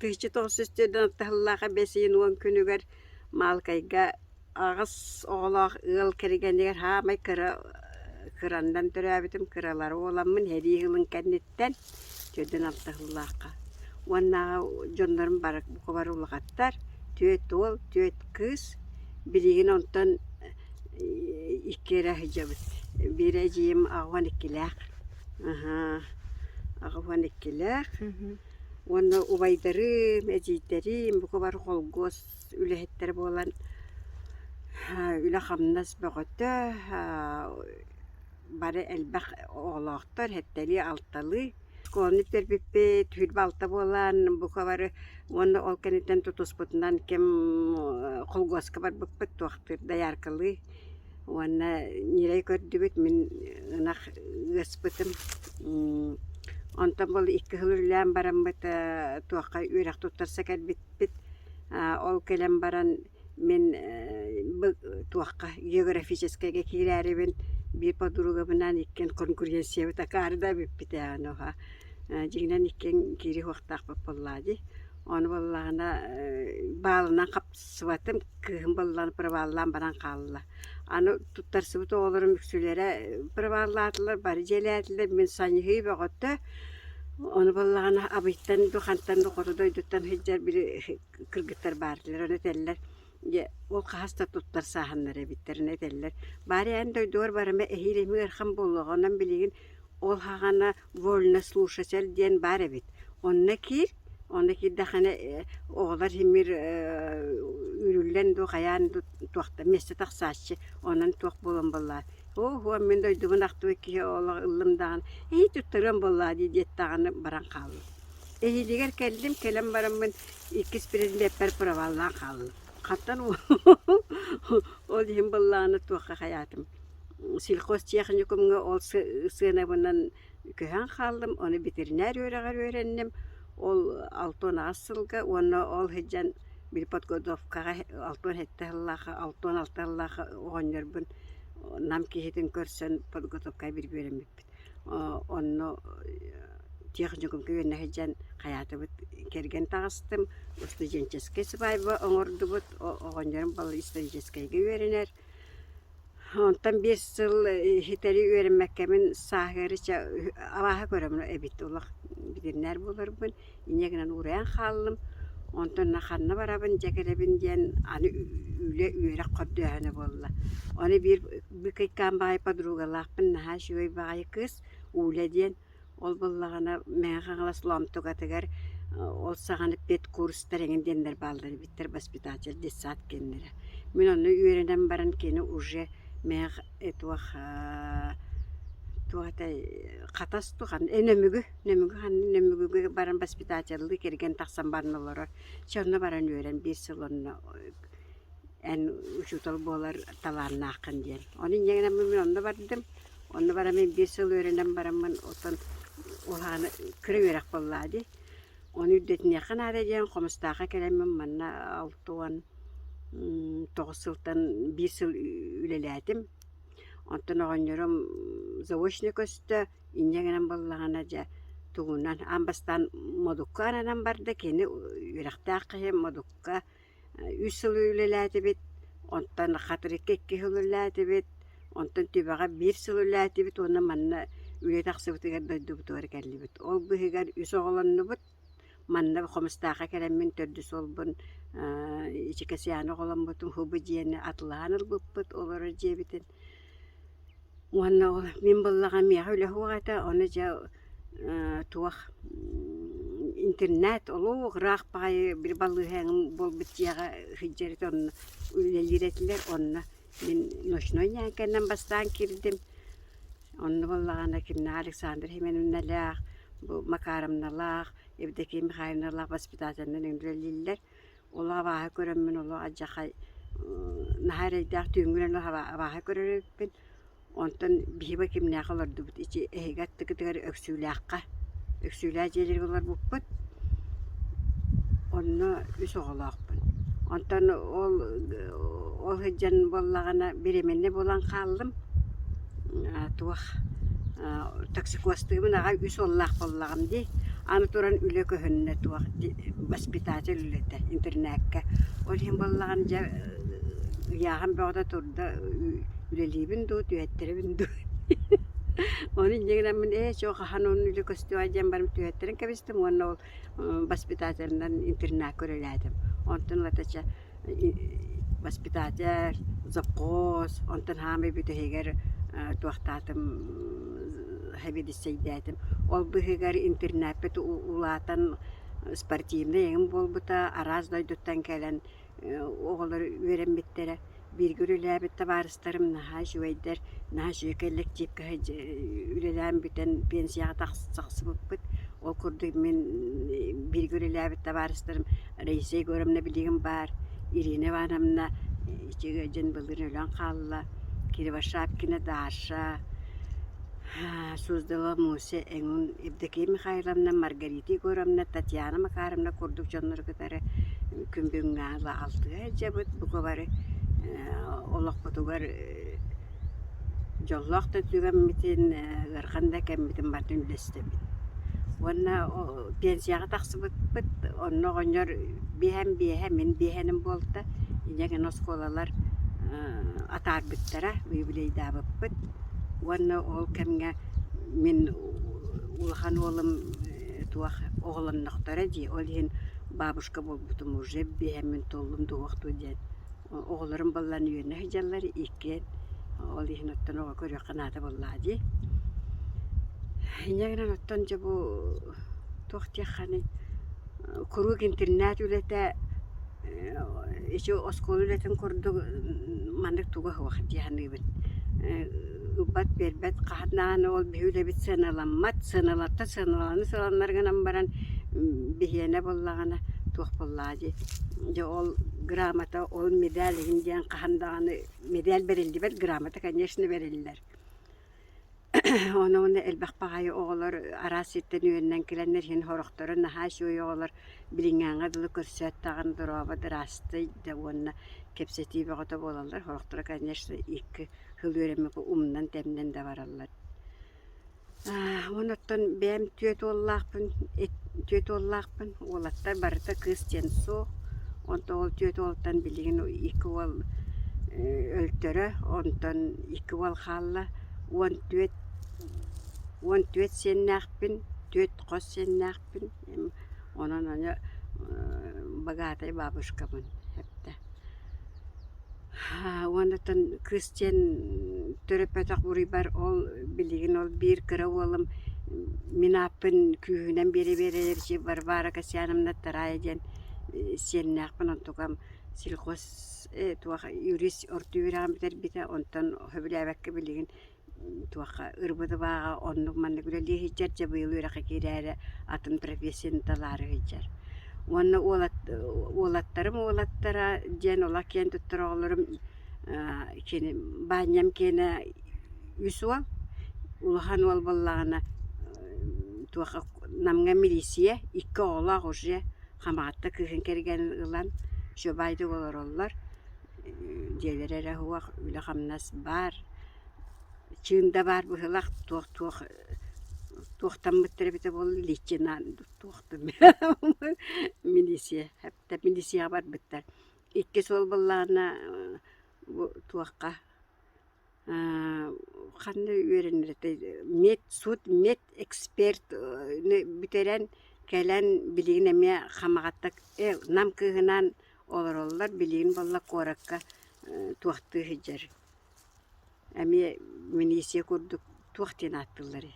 1946 сыллаах бэс ыйын 10 күнүгэр Маалыкайга аҕыс оҕолоох ыал кэргэнигэр саамай кыра кыраннан төрөөбүтүм, кыралара буоламмын сэрии сылын кэнниттэн 46 сыллаахха. Уоннааҕы дьоннорум бары бука бары улахаттар, түөрт уол, түөрт кыыс. Билигин онтон икки эрэ сылдьабыт. Биир эдьиийим 82-лээх. Аһаа, 82-лээх. Уонна убайдарым, эдьиийдэрим бука бары холкуос үлэһиттэрэ буолан үлэ-хамнас бөҕөтө, бары элбэх оҕолоохтор, сэттэлии-алталыы. Оскуоланы бүтэрбиппит, 26 буолан бука бары уонна ол кэнниттэн тутуспутунан ким холкуоска барбыппыт, туохтуур дояркалыы Уонна ньирэй көрдүбүт, мин ынах ыаспытым. Онтон был икки сыл үлэлээн бараммыт туохха үөрэх туттарса кэлбиппит. Ол кэлэн баран мин туохха географическайга киирээрибин биир подругабынаан иккиэн конкуренциябыт акаары да эбиппит ээ онуоха. Дьиҥинэн иккиэн киириэх уохтаахпыт буоллаа дии. Ону буоллаҕына баалынан хапсыбатым, кыыһым буоллаҕына проваллаан баран хаалла. Аны туттарсыбыт оҕолорум үксүлэрэ проваллаатылар, бары дьиэлээтилэр, мин саньыһыы бөҕөтө. Ону буоллаҕына Абыйтан дуу, хантан дуу хоту дойдуттан сылдьар били кыргыттар баар этилэр, ону этэллэр дьэ ол хаһыс да туттар сааһыннар эбиттэр, ону этэллэр баарыйа эн дойдугар барыма эһиил эмиэ ыарахан буолуоҕа, онон билигин ол саҕана вольнослушатель диэн баар эбит. Онно киир, онно киирдэххинэ оҕолор симир үүрүллэн дуу, хайаан дуу туохта миэстэ тахсааччы, онон туох буолан буоллаа. Оо, мин дойдубун ахтыбыт киһи олох ыллым даҕаны, эһии туттарыам буоллаа дии диэт даҕаны баран хааллым. Эһиилигэр кэллим, кэлэн бараммын иккис предмеппэр проваллаан хааллым. Хантан ол иһин быллааны туохха хайаатым. Сельхозтехникумҥа ол сыанабынан көһөн хааллым, ону ветеринар үөрэҕэр үөрэнним. Ол 68 сылга уонна ол сылдьан били подготовкаҕа 67 сыллаахха, 66 сыллаахха оҕонньорбун Нам киһитин көрсөн подготовкаҕа бииргэ үөрэммиппит. Онно техникумка үөрэнэ сылдьан хайаатыбыт кэргэн таҕыстым, студенческай свадьба оҥордубут, оҕонньорум балай историческайга үөрэнэр. Онтон биэс сыл ситэри үөрэммэккэбин сааһыары чэ абааһы көрөмүн эбит олох ветеринар буоларбын инньэ гынан уурайан хааллым. Онтон ханна барабын дьэ кэлэбин диэн аны үлэ үөрэх көрдөөһүнэ буолла. Ону биир быыкайкаан баҕайы подругалаахпын наһаа үчүгэй баҕайы кыыс Уля диэн. Ол буоллаҕына Мэҥэ Хаҥалас Лоомтукатыгар ол саҕана педкурстар эҥин диэннэр бааллар эбиттэр воспитатель детсад киэннэрэ. Мин онно үөрэнэн баран кини уже Мэҥэ туох туох этэй Хатас дуу ханна Нөмүгү Нөмүгү ханна Нөмүгүгэ баран воспитателлыы кэргэн тахсан баран олорор. Чэ онно баран үөрэн биир сыл онно эн учуутал буолар талааннааххын диэн. Ону инньэ гынан мин онно бардым. Онно баран мин биир сыл үөрэнэн бараммын оттон улахан кыра үөрэх буоллаҕа дии. Ону үрдэтиниэххэ наада диэн Хомустаахха кэлэммин манна 69 сылтан биир сыл үлэлээтим. Онтон оҕонньорум заочно көстө, инньэ гынан буоллаҕына дьэ тугунан аан бастаан Модукка ананан барда, кини үөрэхтээх киһи Модукка Үс сыл үлэлээтибит, онтон Хатырыкка икки сыл үлэлээтибит, онтон Түбэҕэ биир сыл үлэлээтибит уонна манна үлэ тахсыбытыгар дойдубутугар кэллибит. Ол быыһыгар үс оҕолоннубут. Манна Хомустаахха кэлэммин төрдүс уолбун Ичикэсийэни оҕоломмутум, һубу дьиэни атылаан ылбыппыт олорор дьиэбитин. Уонна ол мин буоллаҕа миэхэ үлэ суох этэ, ону дьэ туох интернет олох ыраах баҕайы били балыыһаҥым буолбут дьиэҕэ сылдьар этэ онно үлэлиир этилэр онно мин ночной ньээҥкэннэн бастаан киирдим. Онно буоллаҕына кимнээх Александра Семеновналаах, бу Макаровналаах, Евдокия Михайловналаах воспитателинэн үлэлииллэр. Олох абааһы көрөммүн олох алдьархай наһаа эрэйдээх түүҥҥүнэн абааһы көрөр эбиппин. Онтон биһиги кимнээх олордубут ити эһиги аттыгытыгар Өксүүлээххэ Өксүүлээх дьиэлэригэр олорбуппут. Онно үс оҕолоохпун. Онтон ол ол сылдьан буоллаҕына беременна буолан хааллым. Туох токсикозтуубун аҕай үс уоллаах буоллаҕым дии. Аны туран үлэ көһүннэ туох воспитатель үлэтэ интернакка. Ол иһин буоллаҕына дьэ ыйааһын бөҕөтө турда үлэлиибин дуу, түһэттэрэбин дуу. Ону инньэ гынаммын ээ чуо хаһан онно үлэ көстүөҕэй диэн баран түһэттэрэн кэбистим уонна ол воспитателинэн интернакка үлэлээтим. Онтон ылата чэ воспитатель, завхоз, онтон хаамай бүтэһигэр туохтаатым сэбиэдиссэйдээтим. Ол быыһыгар интернаппыт улаатан спортивнай эҥин буолбута, араас дойдуттан кэлэн оҕолор үөрэммиттэрэ. Бииргэ үлэлээбит табаарыстарым наһаа үчүгэйдэр, наһаа үчүгэй кэллэктиипкэ үлэлээн бүтэн пенсияҕа тахсыбыппыт. Ол курдук мин бииргэ үлэлээбит табаарыстарым Раиса Егоровна билигин баар, Ирина Ивановна ити дьон былыр өлөн хаалла, Кривошапкина Даша, Суздалова Муся эҥин Евдокия Михайловна, Маргарита Егоровна, Татьяна Макаровна курдук дьоннору кытары күн бүгүҥҥэ алтыһа сылдьабыт. Бука бары олохпутугар дьоллоох да түгэммитин, ыарахан да кэммитин барытын үллэстэбит. Уонна пенсияҕа тахсыбыппыт, онно оҕонньор биэһэм биэһэ, мин биэһэним буолта. Инньэ гынан оскуолалар атаарбыттара, юбилейдаабыппыт. Уонна ол кэмҥэ мин улахан уолум туох оҕолоннохторо дии, ол иһин бабушка буолбутум уже биэһэммин туоллум дуоһуохтуу диэн Оҕолорум баллан үөрэнэ сылдьаллар иккиэн, ол иһин оттон оҕо көрүөххэ наада буоллаҕа дии. Инньэ гынан оттон дьэ бу туох диэххэний, куруук интернат үлэтэ ити оскуола үлэтин курдук маннык туга суох дии саныыбын. Ылбат биэрбэт хаһан даҕаны ол биһи үлэбит сыаналаммат, сыаналаттан сыаналаны сыаланнар гынан баран биһиэнэ буоллаҕына туох буоллаҕа дии. Дьэ ол грамота, ол медаль игин диэн хаһан даҕаны медаль бэриллибэт, грамота, конечно, бэриллэр. Ону уонна элбэх баҕайы оҕолор араас сиртэн үөрэнэн кэлэннэр иһин сорохторо наһаа үчүгэй оҕолор билиҥҥээҥҥэ дылы көрсөөт даҕаны дорообо дыраастый да уонна кэпсэтии бөҕөтө буолаллар. Сорохторо, конечно, икки сыл үөрэммит умнан-тэмнэн да бараллар. Уонна оттон бэйэм түөрт уоллаахпын, түөрт уоллаахпын, уолаттар барыта кыыс диэн суох. Онтон ол түөрт уолтан билигин икки уол өлтөрө, онтон икки уол хаалла. 14 14 сиэннээхпин, түөрт хос сиэннээхпин. Онон аны богатай бабушкабын эптэ. Уонна кыыс диэн төрөппөтөх буруйбар ол билигин ол биир кыра уолум мин ааппын күүһүнэн биэрэ-биэрэ Варвара Касьяновна Тараайа диэн сиэннээхпин онтукам сельхоз туох юрист орто үөрэҕин бүтэрбитэ онтон сөбүлээбэккэ билигин туохха ырбыт-ыбааҕа оннук-маннык үлэлии сылдьар, дьэ быйыл үөрэххэ киирээри атын профессияны талаары сылдьар. Уонна уолаттарым уолаттара диэн олох киэн туттар оҕолорум кини Баанньам киэнэ үс уол, улахан уол буоллаҕына туохха Намҥа милииссийэ икки оҕолоох уже Хамаҕатта кыыһын кэргэнин ылан үчүгэйдик олороллор, дьиэлэрэ эрэ суох, үлэ-хамнас баар Чыын да баар быһыылаах туох-туох туохтаммыттар эбитэ буолла лейтенант туохтан милиция милицияҕа барбыттар. Иккис уол буоллаҕына бу туохха ханна үөрэнэр этэй мед суд мед эксперт бүтэрэн кэлэн билигин эмиэ Хамаҕатта Нам кыыһынаан олороллор билигин буолла куоракка туохтыы сылдьар Эмиэ милиция курдук туох диэн ааттыылларый?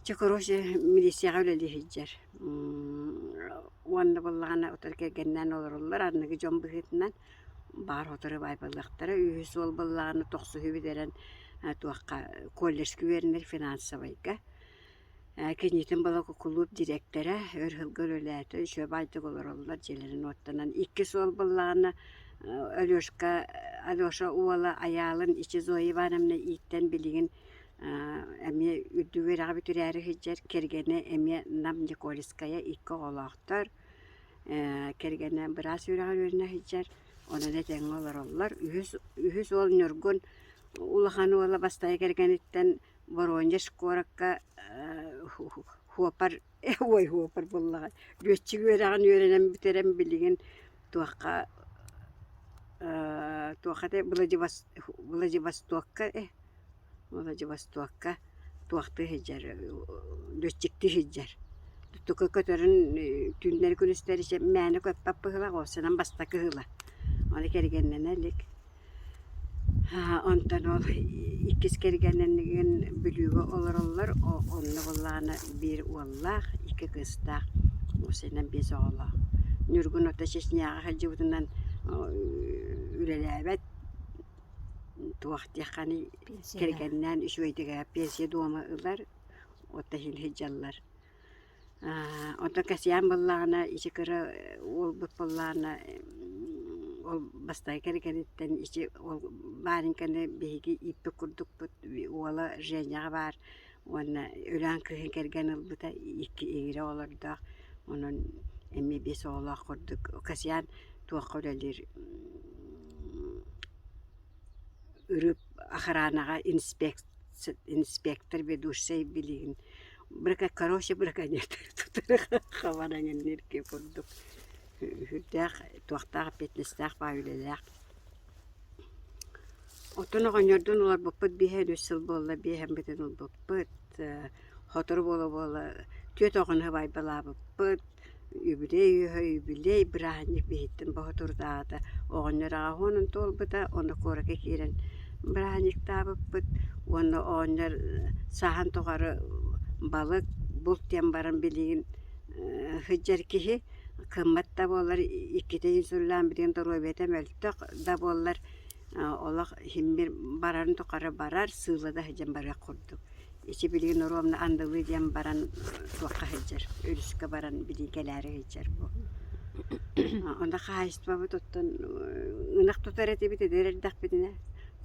Чэ, короче, милицияҕа үлэлии сылдьар. Уонна буоллаҕына утары кэргэнинээн олороллор, аныгы дьон быһыытынан баар сотору баайбалыахтара. Үһүс уол буоллаҕына тохсуһу бүтэрэн туохха колледжка үөрэнэр финансовайга. Кинитин балака кулууп дириэктэрэ өр сылга үлэлээтэ, үчүгэй баайдык олороллор дьиэлэрин уоттанан. Иккис уол буоллаҕына Алешка Алеша уола Айаалын ичи Зоя Ивановна ииттэн билигин эмиэ үрдүк үөрэҕи бүтэрээри сылдьар, кэргэнэ эмиэ Нам Никольская икки оҕолоохтор, кэргэнэ быраас үөрэҕэр үөрэнэ сылдьар, онон этэҥҥэ олороллор. Үһүс үһүс уол Ньургун улахан уола бастакы кэргэниттэн Воронеж куоракка. Хуопар ой хуопар буоллаҕа лүөччүк үөрэҕин үөрэнэн бүтэрэн билигин туохха туохха этэ Владивостокка э Владивостокка туохтыы сылдьар лүөччүктүү сылдьар. Тука көтөрүн түүннэри-күнүстэри мээнэ көппөт быһыылаах, уопсайынан бастакы ыла. Ону кэргэннэнэ илик. Онтон ол иккис кэргэнинигин Бүлүүгэ олороллор, онно буоллаҕына биир уоллаах, икки кыыстаах, уопсайынан биэс оҕолоох. Ньургун ото Чечняҕа сылдьыбытынан үлэлээбэт, туох диэххэний, кэргэнинээн үчүгэйдик пенсия дуома ылар, ото иһин сылдьаллар. Онтон Касьян буоллаҕына ити кыра уолбут буоллаҕына ол бастакы кэргэниттэн ити ол Вареньканы биһиги ииппит курдукпут уола Женяҕа баар уонна Өлөөн кыыһын кэргэн ылбыта икки игирэ оҕолордоох онон эмиэ биэс оҕолоох курдук Касьян туохха үлэлиир ырыып охранаҕа инспектор инспектор ведущай билигин короче браконьердары тутар хабараҥыннырки курдук сүрдээх туохтаах эппиэтинэстээх баай үлэлээх. Оттон оҕонньордуун олорбуппут биэһэн үс сыл буолла биэһэммитин ылбыппыт сотору буола-буола түөрт оҕону сыбаайбалаабыппыт Үбүлүөй үөһэ үбүлүөй бырааһынньык биһиттэн боһотурдаата. Оҕонньор аҕаһыанын туолбута, ону куоракка киирэн бырааһынньыктаабыппыт уонна оҕонньор сааһын тухары балык, булт диэн баран билигин сылдьар киһи кыаммат да буоллар иккитэ инсуллаан билигин доруобуйата мөлтөх да буоллар олох иһиммир барарын тухары барар, сыыла да сылдьан барыах курдук. Ити билигин оруобуна андылыы диэн баран туохха сылдьар, өрүскэ баран билигин кэлээри сылдьар бу. Онно хаһаайыстыбабыт оттон ынах тутар этибит эдэр эрдэхпитинэ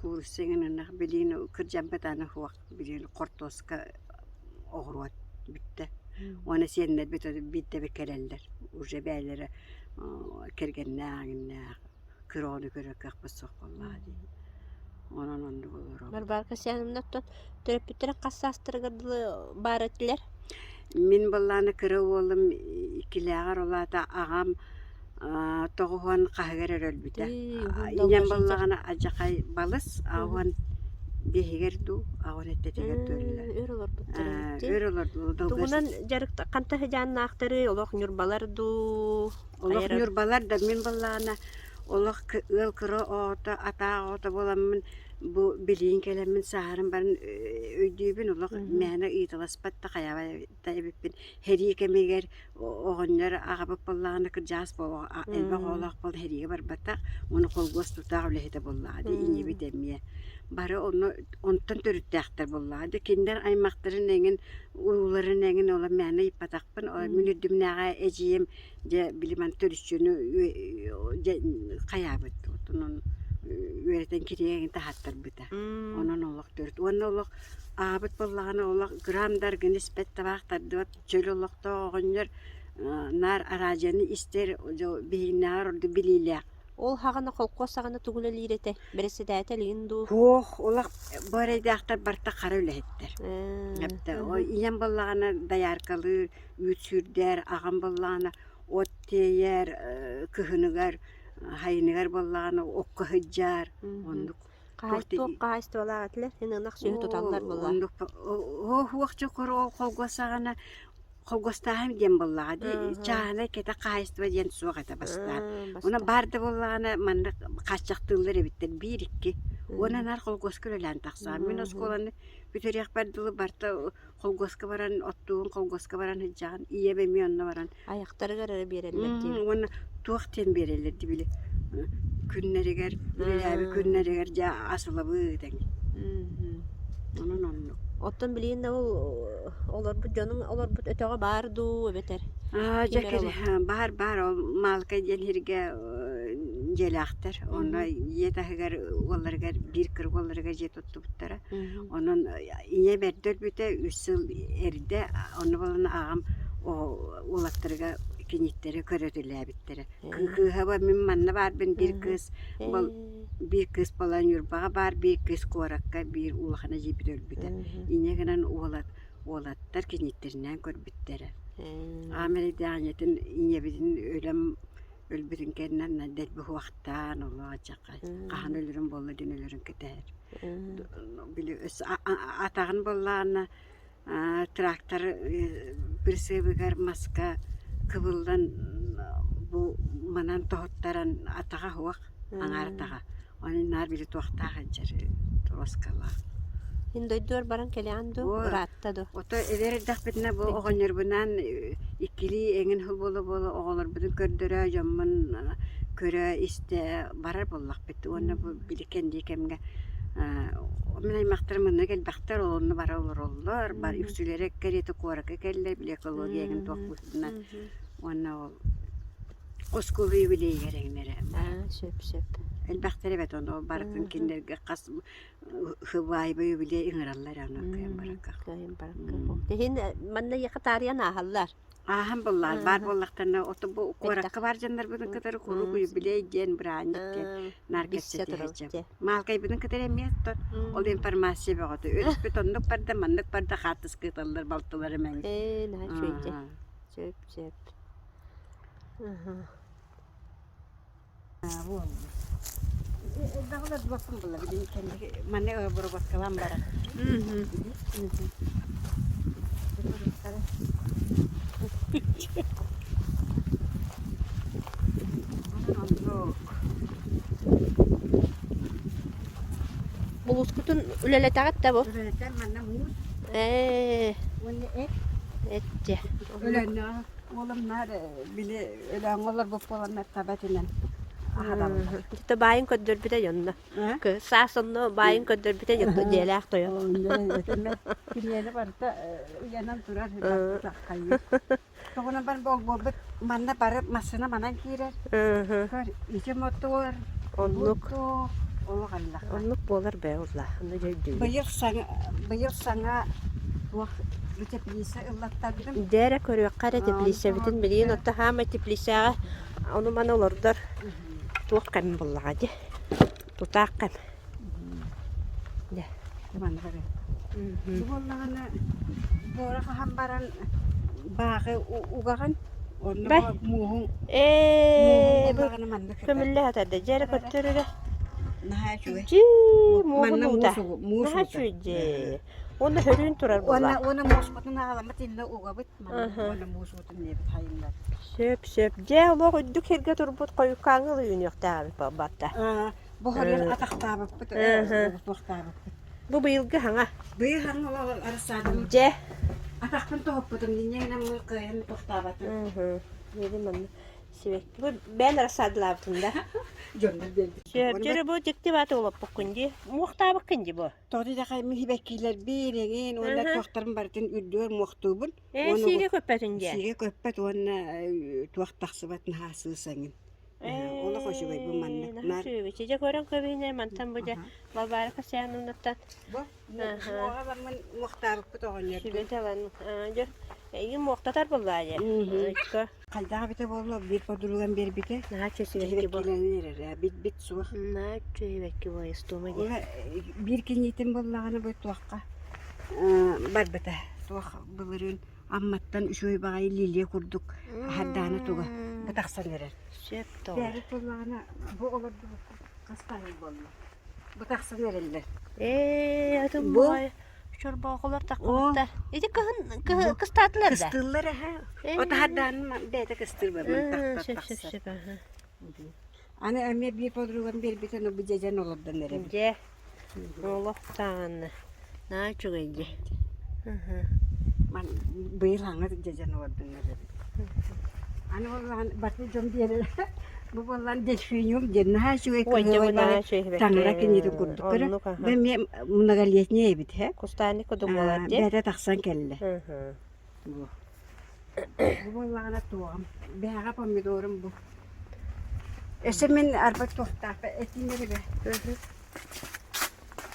куурусса эҥин ынах билигин кырдьаммыт аны суох билигин хортуоска оҕуруот бүттэ. Уонна сиэннэрбит биирдэ кэлэллэр уже бэйэлэрэ кэргэннээх эҥиннээх кыра оҕону көрөр кыахпыт суох буоллаҕа дии. Онон оннук олоробут. Варвара Касьяновна оттон төрөппүттэрин хас саастарыгар дылы баар этилэр? Мин былааны кыра уолум иккилээҕэр ол аата аҕам тоҕуһуон хаһыгар эрэ өлбүтэ. Ийэм буоллаҕына адьахай балыс аҕуон биэһигэр дуу, аҕуон эттэтигэр дуу өллө. Өр олорбуттар эбит Өр олордулар. Тугунан дьарык ханта сыдьааннаахтары олох ньурбалар дуу Олох ньурбалар да мин былаана олох ыал кыра оҕото, атаах оҕото буоламмын бу билигин кэлэммин сааһыран баран өйдүүбүн олох мээнэ ыйыталаспат да хайаабат да эбиппин. Сэрии кэмигэр оҕонньор аҕабыт буоллаҕына кырдьаҕас элбэх оҕолоох буолан сэриигэ барбатах уонна холкуос тутаах үлэһитэ буоллаҕа дии ийэбит эмиэ. Бары онно онтон төрүттээхтэр буоллаҕа дии кинилэр аймахтарын эҥин урууларын эҥин олох мээнэ ыйыппатахпын. Мин үрдүмнээҕи эдьиийим Дьэ били маны төрүччүнү дьэ хайаабыт онон үөрэтэн кириэһин таһааттарбыта. Онон олох төрүт уонна олох аҕабыт буоллаҕына олох грамм да аргыны испэт табаах тардыбат чөл олохтоох оҕонньор наар араадьыйаны истэр биһигиннээҕэр ордук билиилээх. Ол хаҕана холкуос саҕана тугу үлэлиир этэ? Бэрэссэдээтэл игин дуу? Суох, олох бу эрэйдээхтэр барыта хара үлэһиттэр. Ийэм буоллаҕына дояркалыыр, үүт сүүрдэр, аҕам буоллаҕына от тиэйэр, кыһыныгар, сайыныгар буоллаҕына окко сылдьар, оннук. Туох хаһаайыстыбалаах этилэр? Эн ынах сүөһү туталлар буоллаҕа. Оннук уох чокур ол холкуос саҕана холкуостааһын диэн буоллаҕа дии чааһынай кэтэх хаһаайыстыба диэн суох этэ бастаан. Уонна баар да буоллаҕына маннык хааччахтыыллар эбиттэр биир-икки. Уонна наар холкуоска үлэлээн тахсаҕын. Мин оскуоланы бүтэриэхпэр дылы барыта холкуоска баран оттуун холкуоска баран сылдьаҕын ийэм эмиэ онно баран Айахтарыгар эрэ биэрэллэр диэн. Уонна туох диэн биэрэллэр дии били күннэригэр үлэлээбит күннэригэр дьэ ас ылабыт эҥин. Онон оннук. Оттон билигин да ол олорбут дьонуҥ олорбут өтөҕө баар дуу эбэтэр Аа ким дьэ эрэ олор баар баар ол Маалыкай диэн сиргэ дьиэлээхтэр. Онно дьиэ таһыгар уолларыгар биир кыра уолларыгар дьиэ туттубуттара. Онон ийэм эрдэ өлбүтэ, үс сыл эрдэ, онно буолан аҕам уолаттарыгар киниттэрэ көрөтөлөөбүттэрэ. Кыыһаба мин манна баарбын биир кыыс биир кыыс буолан Ньурбаҕа баар, биир кыыс куоракка, биир улахан эдьиийбит өлбүтэ. Инньэ гынан уолат Уолаттар киниттэринээн көрбүттэрэ. Аам эрэйдээх ийэтин ийэбитин өлөн өлбүтүн кэннэ дэлби уһуохтаан олох алдьархай хаһан өлөрүм буолла диэн өлөрүн кэтэһэр. Били атаҕын буоллаҕына трактор прицебыгар маска кыбыллан бу манан тоһуттаран атаҕа суох аҥаар атаҕа Ону наар били туохтаах сылдьар торуоскалаах. Мин дойдугар баран кэлэҕин дуу, Оо, ыраатта дуу? ото эдэр эрдэхпитинэ бу оҕонньорбунаан иккилии эҥин сыл буола-буола оҕолорбутун көрдөрө, дьоммун көрө-истэ барар буоллахпыт. Уонна бу били кэнники кэмҥэ мин аймахтарым манна элбэхтэр, ол онно бара олороллор, бар үксүлэрэ кэриэтэ куоракка кэллэ, били экология эҥин туох быһыытынан. Уонна ол Оскуола юбилейыгар эҥнэрэ Аа, сөп сөп. Элбэхтэр эбит ону барытын кинилэргэ хас хыбаайба юбилей ыҥыраллар аны кыайан баракка. Кыайан баракка. Иһин манна эйиэхэ таарыйан ааһаллар. Ааһан буоллаар баар буоллахтарына ото бу куоракка баар дьоннорбутун кытары куруук юбилей диэн бырааһынньык диэн наар Билсэ кэпсэтиһэ турабыт сылдьабыт. дьэ. Маалкайбытын кытары эмиэ оттон ол информация бөҕөтө. Өрүспүт оннук барда, маннык барда хаартыска ыыталлар балтыларым эҥин. Ээ, наһаа үчүгэй дьэ. Сөп сөп. Манна обработкалаан баран. Булуускутун үлэлэтэҕит да бу? Үлэлэтэр манна муус Ээ, уонна эт. эт дьэ. Өлөннөөх Уолум наар били өлөөҥҥө олорбут буоланнар таба этинэн аһаталлар. Дьэ баайын көрдөрбүтэ дьонно. Саас онно баайын көрдөрбүтэ дьонно дьиэлээх тойон. Киниэхэ барыта ыйанан турар хайыы. Тоҕунан бар буолбут манна бары массыына манан киирэр. Көр ити мотуор, Оннук. олох аллаха. Оннук буолар бээ улла. Онно дьэ өйдүүбүн. Быйыл саҥа быйыл саҥа туох бу теплица ыллаттардым. Дьэ эрэ көрүөххэ эрэ теплицэбитин билигин отто хаамай теплицэҕэ ону-маны олордор туох кэм буллаҕа дии. Тутаах кэм. Дьэ. Манна көрө. Бу буоллаҕына буора хаһан баран бааҕы угаҕын онно Бай. мууһуҥ Ээ, бу буоллаҕына манна кытар. көмүллэ сатарда. Дьэ эрэ көрдөрөрө. Наһаа үчүгэй. Дьии, мууһун Манна уута. муус муус Наһаа уута. үчүгэй дии. Уонна хөрүүн турар Уонна буолла. уонна мууспутун аҕаламмыт иннэ угабыт манна Аха. уонна муус уутун диэбит хайыннар. Сөп, сөп. Дьэ, олох үрдүк сиргэ турбут хойуккааҥы ылы үүнүөхтээх эбит буолбатта. Бу хоруйан атахтаабыппыт, туохтаабыппыт. Бу быйылгы хаҥа. Быйыл хаҥа ол арасаадым. Дьэ. Атахпын тоһуппутум, инньэ гынан кыайан туохтаабатым. Диэри манна сибэкки. Бу бэйэн рассадалаабытын да. Дьоннор биэрбит. Сөп, дьөрү бу дьикти бааты олоппуккун дии. Муохтаабыккын дии бу. Тоҕо диэтэххэ мин сибэккилэрбин эҥин уонна туохтарын барытын үрдүгэр муохтуубун. Ээ, сиигэ көппөтүн диэн. Сиигэ көппөт уонна туох тахсыбат наһаа сыыс эҥин. Олох үчүгэй бу маннык. Наһаа үчүгэй. Дьэ көрөн көбүһүнэ мантан бу дьэ Балбаара Касьяновнаттан. Бу муоҕа бармын муохтаабыппыт оҕонньордун. Сүбэтэ ылан дьэ эйигин муохтатар буоллаа дьэ. Хайдах эбитэ буолла биир подругам биэрбитэ. Наһаа үчүгэй бу. Эрэрэ бит суох. Наһаа үчүгэй бу истома дии. Биир киниитин буоллаҕына бу туохха барбыта. Туох былырыын Амматтан үчүгэй баҕайы лилия курдук аһардаана туга бу тахсан эрэр. Сөп тоҕо. Бэйэбит буоллаҕына бу олордубуккут хас таһыл буолла? Бу тахсан эрэллэр. Ээ, атын Бу баҕайы чорбоохолор таххыбыттар. Ити кыһын кыһы кыстаатылар да? Кыстыыллар аһа. От аһардаанын бэйэтэ кыстыыр бабын Сөп сөп сөп аха. Аны эмиэ биир подругам биэрбитин бу дьэдьэн олордон эрэбин. Дьэ, олох даҕаны наһаа үчүгэй дии. Ман быйыл хаҥа дьэдьэн олордон эрэбин. Аны буоллаҕын барыта дьон биэрэр. Бу буоллаан дельфиниум диэн наһаа үчүгэй Ой, дьэ бу кыһыабай наһаа баҕайы үчүгэй таҥара киниитин курдук көрө. Оннук аха. Бу эмиэ многолетняя эбит һэ. Кустаанник курдук буолар дии. Бэйэтэ тахсан кэллэ. Бу. Бу буоллаҕына туоҕум. Бэҕэ помидорум бу. Өссө мин арба туохтаахпа этиим эрэ бэ.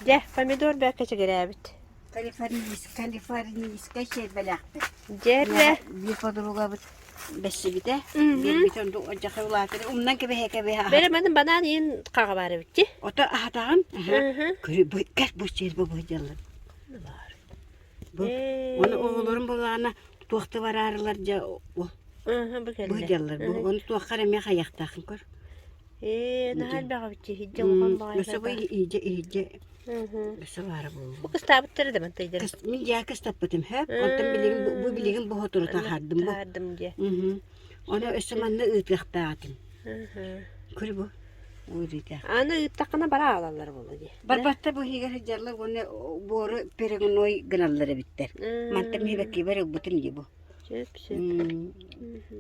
Дьэ, помидор бэркэ чигирээбит. Калифорнийскай чиэрбэлээхпит. Дьэ эрэ. Биир подругабыт бэссибитэ. Биэрбитэ онту одьахай улаатар. Умнан кэбиһэ кэбиһэ. Бэрэ манын банаан иин хаҕа баар эбит дии. Ото аһатаҕын. Көрү бу кэр бу чиэрбэ бу дьаллар. Бу ону оҕолорум буоллаҕына туох да бараарылар дьэ ол Бу бу кэллэ. дьаллар бу ону туохха эрэ эмиэ хайахтаахын көр. Ээ, наһаа элбэх эбит иһирдьэ улахан Өссө бу баҕайы. иһирдьэ иһирдьэ өссө баара буолуо. Бу кыстаабыттара да мантайдара. Мин дьээ кыстаппытым хөп. Онтон билигин бу билигин бу сотору таһаардым бу. Таһаардым дьэ. Ону өссө манна ыытыахтаатым. Көрү бу. Ыытыах. Аны ыыттаххына бара аалаллар буолуо дии. Барбатта бу иһигэр сылдьаллар уонна буору перегной гыналлар эбиттэр. Мантан миһибэккибэр ылбытым дии бу. Сөп сөп.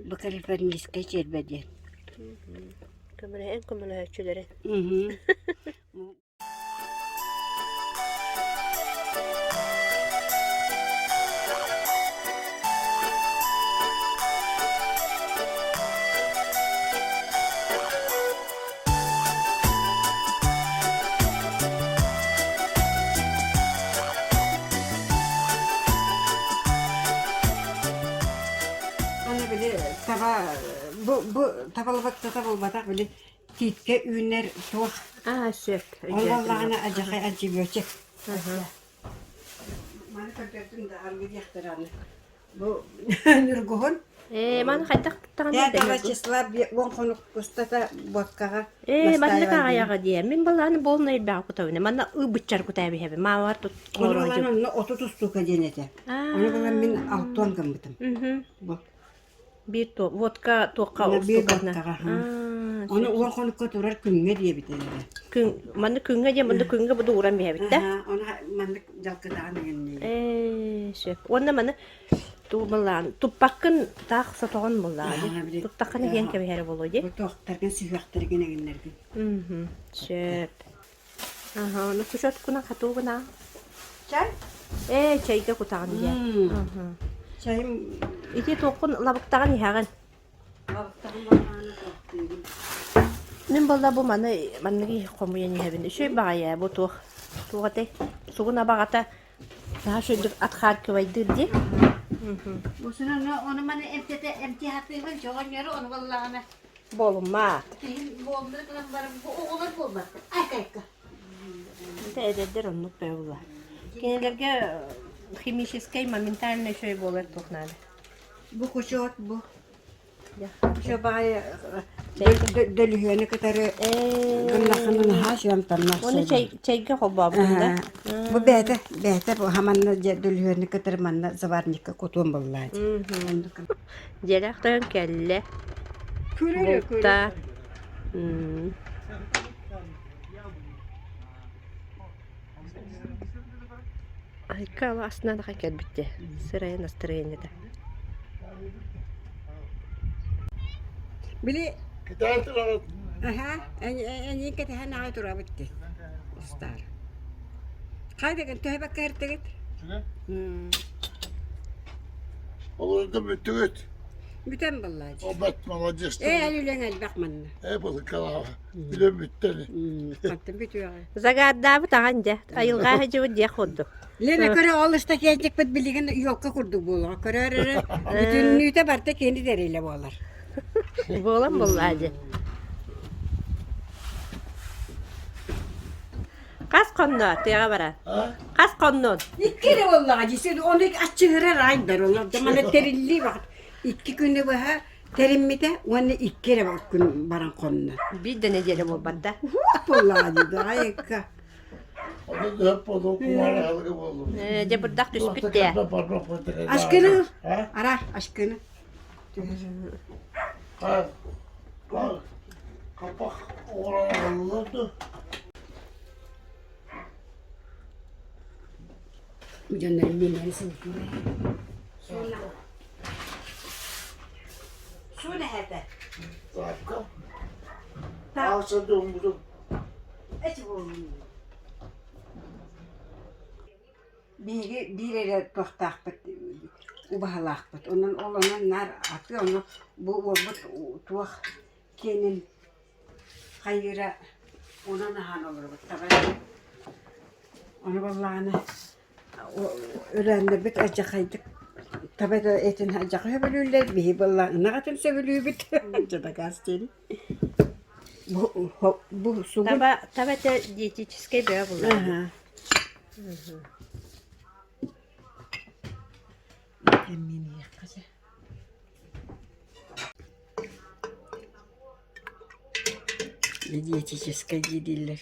Бу калифорнийскай чиэрбэ диэн. Көмөлөһөн көмөлөһөөччүлэрэ. Аны били таба бу бу табалбаттата буолбатах били тииткэ үүнэр туох Аа сөп. ол буоллаҕына адьахай антибиотик маны көрдөрдүм да аргы диэхтэр аны бу ньургуһун Ээ, маны хайдах туттаҕын Пятого числа уон хонук устата буоккаҕа Ээ, маннык аҕайаҕа диэ. Мин балааны буолна элбэҕи кутабын. Манна ыы-быччар кутаабиһэбин. Маамар тут Ону балаан онно 30 устуука диэн этэ. Ону балаан мин алтуон гыммытым. Бу. Биир то водка туохха Биир водкаҕа. Ону уон хонукка турар күҥҥэ диэбит эрэ. Күн манны күҥҥэ диэн манны күҥҥэ буду уран биһэбит да. Ону маннык дьалкытаҕын ыгынныы. Ээ, сөп. Уонна маны Туу былаан туппаккын таах сотоҕун буллаҕа дии. Туттаххына иһэн кэбиһэрэ буолуо дии. Бу туохтаргын сүһүөхтэргин эҥиннэргин. Мм сөп. Аха, ону кучоткунан хатуугуна. Чай? Ээ, чайга кутаҕын дии. Чайым Ити туоххун лабыктаҕын иһэҕин. Лабыктаҕын балаҕаны туохтуубун. Мин буолла бу маны манныгы хомуйан иһэбин. Үчүгэй баҕайы бу туох туох этэй? Сугун абаҕата Наһаа үчүгэйдик отхаркивайдыыр дии. Усунан ону маны эмтэтэ эмтии сатыыбын, чоҕонньору ону буоллаҕына Буолуммаат. Киһим буолбут гынан баран бу оҕолор буолбаттар. Айка-айка. Это эдэрдэр оннук буолла. Кинилэргэ химическэй моментальный үчүгэй буолар туох наада. Бу кучуот бу. Чэ баҕайы дөлүһүөнү кытары гыннаххына наһаа сүөм-тамнах Уонна чэйгэ холбообутум да? Бу бэйэтэ бэйэтэ бу хаманна дьэ дөлүһүөнү кытары манна заварникка кутуом буоллаа Дьиэлээх тойон кэллэ. Булта. Айка астынан ахан кэлбиттэ. Сырайа настроениета. Били Кэтээн тураҕыт. Аһа, эйиин кэтэһэн аҕай турабыт дии. Устаар. Хайдагын төһө бакка эртигит? Олордо бүттүгүт. Бүтэн баллаадьы. Обат молодец. Ээ, эн үлэҥ элбэх манна. Ээ, былыкалааҕа. Үлэм бүттэ Хантан бүтүөҕэ. Загааддаабыт аҕан дьэ, айылҕа сылдьыбыт диэх курдук. Лена көрө ол ыстакиэнчикпит билигин елка курдук буолуоҕа. Көрөөр эрэ бүтүннүүтэ барыта кини тэрилэ буолар. Буолан буоллаа дьэ. Хас хонно тыаҕа баран? Хас хоннун? Икки эрэ буоллаҕа дии. Ону аччыгырар айдар олор. Маны тэриллии баҕат. Икки күнү быһа Тэриммитэ уонна икки эрэ күн баран хонно. Биир да нэдиэлэ буолбат да? Уһуох буоллаҕа дии, даҕайыкка. Ону дөп буолуо, кумаар аһылыга буоллум. Ээ, дьэ бырдах түспүт дээ. Ашкыны, ара, ашкыны. Капах оҕолор да. Дьоннорум мииннэрин сылдьыылар. Суун эһэтэ. Таапка. Аалса дуоммутум. Эти буоллун. Биһиги биир эрэ туохтаахпыт, убаһалаахпыт. Онон ол онон наар аты ону бу уолбут туох киэнин хайыыра онон аһаан олоробут. Таба ону буоллаҕына Өлөөннөрбүт алдьархайдык таба да этин алдьархай сөбүлүүллэр, биһи буолла ынах этин сөбүлүүбүт дьадакаас диэн. Бу бу сугун Таба таба этэ диетическэй бөҕө булар. Эмминиэххэ чэ. Диетическэй дии дииллэр.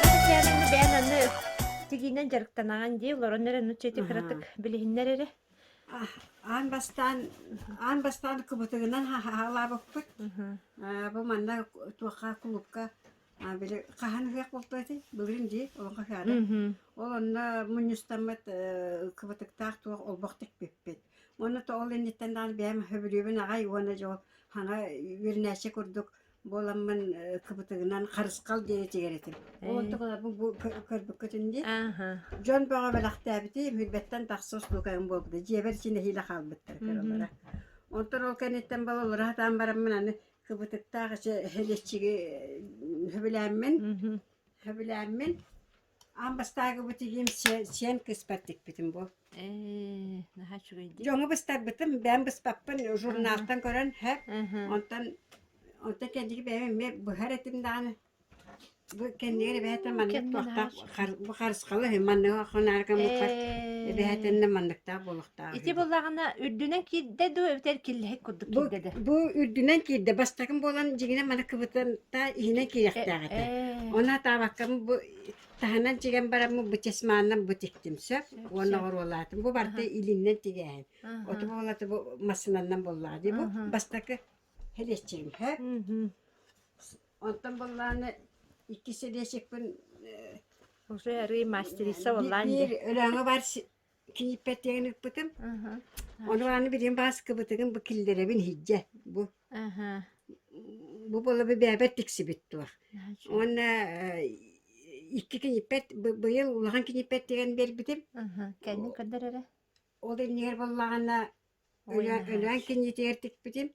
Татьяна бэйэн аны тигиинэн дьарыктанаҕын дии олорон эрэ нучча ити кыратык билиһиннэр эрэ. Аан бастаан аан бастаан кыбытыгынан хаалаабыппыт. Бу манна туохха кулуупка били хаһан ыһыах буолта этэй? Былырыын дии олоҥхо ыһыаҕа. Ол онно мунньустаммыт кыбытыктаах туох олбох тикпиппит. Уонна то ол инниттэн даҕаны бэйэм сөбүлүүбүн аҕай уонна дьэ ол хаҥа үөрэнээччи курдук буоламмын кыбытыгынан харысхал диэни тигэр этим. Ол онтукаларбын бу көрбүккүтүн дии. Дьон бөҕө бэлэхтээбити, мүлбэттэн тахса устуукайым буолбута. Дьиэбэр син нэһиилэ хаалбыттар кыралара. Онтон ол кэнниттэн балалара сатаан бараммын аны кыбытыктаах эчи хэлэччиги сөбүлээммин, сөбүлээммин Аан бастаагы тигиим сиэн кыыспар тикпитим бу. Ээ, наһаа үчүгэй дии. Дьоҥу быстарбытым, бэйэм быспаппын журналтан көрөн, һэ. Онтон онтон кэнники бэйэм эмиэ быһар этим даҕаны. Бу кэннигэр эбээтэ маннык туохтаах бу харысхалы манныга хонаарга эбээтэннэ манныктаах буолуохтаах. Ити буоллаҕына үрдүнэн киирдэ дуу эбэтэр киллэһик курдук киирдэ да? Бу үрдүнэн киирдэ. Бастакым буолан дьиҥинэ маны кыбытан та иһинэн киириэхтээх этэ. Ону атаабаккам бу таһынан тигэн бараммын бу чесмааннан бу тиктим сөп уонна оруолаатым. Бу барыта илиннэн тигээһин. Оту буолата бу массыынаннан буоллаҕа дии бу бастакы хэлиэччигим һэ. Онтон буоллааны иккис сэлиэчикпин Уже арыы мастерица буоллаан биир өлөөҥө бар кииппэт диэн ыппытым. Ону аны билигин бааскыбытыгын бу киллэрэбин иһирдьэ бу. Бу буолла бэйэбэр тиксибит туох. Уонна икки киниппэт быйыл улахан киниппэт деген биэрбитим. Кэннин көрдөр эрэ. Ол иннигэр буоллаҕына Өлөөн кинитигэр тикпитим.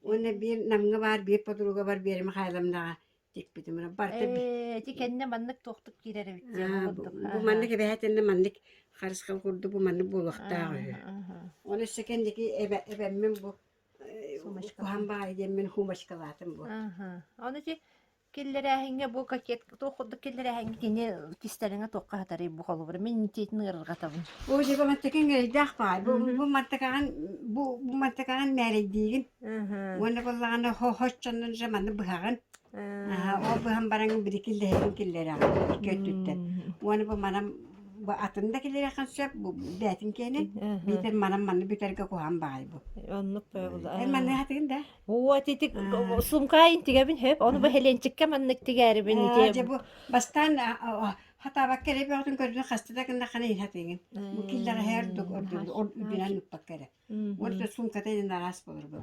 Уонна биир Намҥа баар биир подругабар Вера Михайловнаҕа тикпитим. Барыта Ээ, ити кэннэ маннык туохтук киирэр эбит диэн курдук. Бу маннык эбэһээтиннэ маннык харысхал курдук бу маннык буолуохтаах үһү. Оны өссө кэнники эбэммин бу куһан баайы диэммин хумочкалаатым бу. Оны ити Киллэрээһиҥҥэ бу кокет туох курдук киллэрээһиҥҥэ кини кистэлэҥэ туохха сытарый бу холобура мин итиитин ыарырҕатабын. Бу дьиэ мантыкаҥ эрэйдээх баай. Бу бу мантыкаҕын бу бу мантыкаҕын мээрэйдиигин. Уонна буоллаҕына хо-хоччоннон же манны быһаҕын. Ол быһан баран били киллэһэрин киллэрэҕин икки өттүттэн. Уонна бу манан бу атын да киллэриэххин сөп бу бээтин киэнин биитэр манан манны бүтэргэ куһаҕан баҕай бу. Оннук буолла. Эн манны хатыгын да? Вот ити сумкаайын тигэбин хөп, ону бу Хеленчиккэ маннык тигээрибин ити. Дьэ бу бастаан хатаабакка эрэ бөҕөтүн көрдүн хаста да гыннаххына иһин хатыыгын. Бу киллэҕэ ордук үрдүнэн укпакка эрэ. Уонна суумката иһин араас болор бу.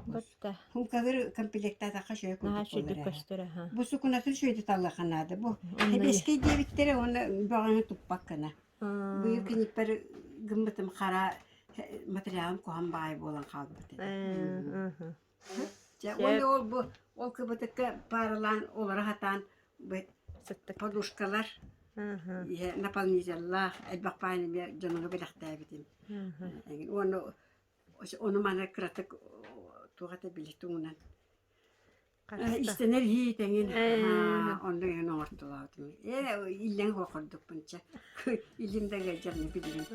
Сумкалары комплектаатахха шөйө курдук болор. Бу сукунатын шөйдө таллаха наада. Бу хэбиэскэй диэбиттэрэ уонна бөҕөнү туппаккына. Быйыл киниппэр гыммытым хара материалым куһан баай буолан хаалбыт этэ. Дьэ, уонна ол бу ол кыбытыкка пааралаан олоро сатаан бу подушкалар наполнителлаах элбэх баайын эмиэ дьоҥҥо бэлэхтээбитим. Уонна ону маны кыратык туох этэ били тугунан Истэнэр иһии тэҥин онно иһин оҥортолоотум. Ээ иллэҥ курдукпун чэ. Илим да ыалдьарны билигин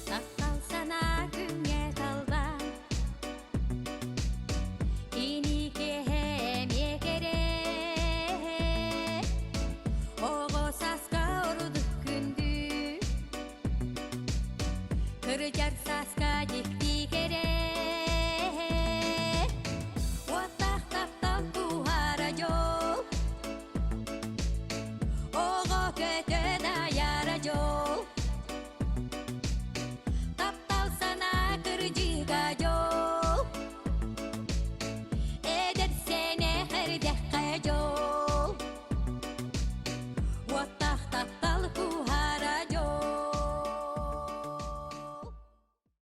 Таптал санаа күҥҥэ талбан Кини киэһэ эмиэ кэрэ Оҕо сааска ордук күндү Кырдьар сааска дьикти.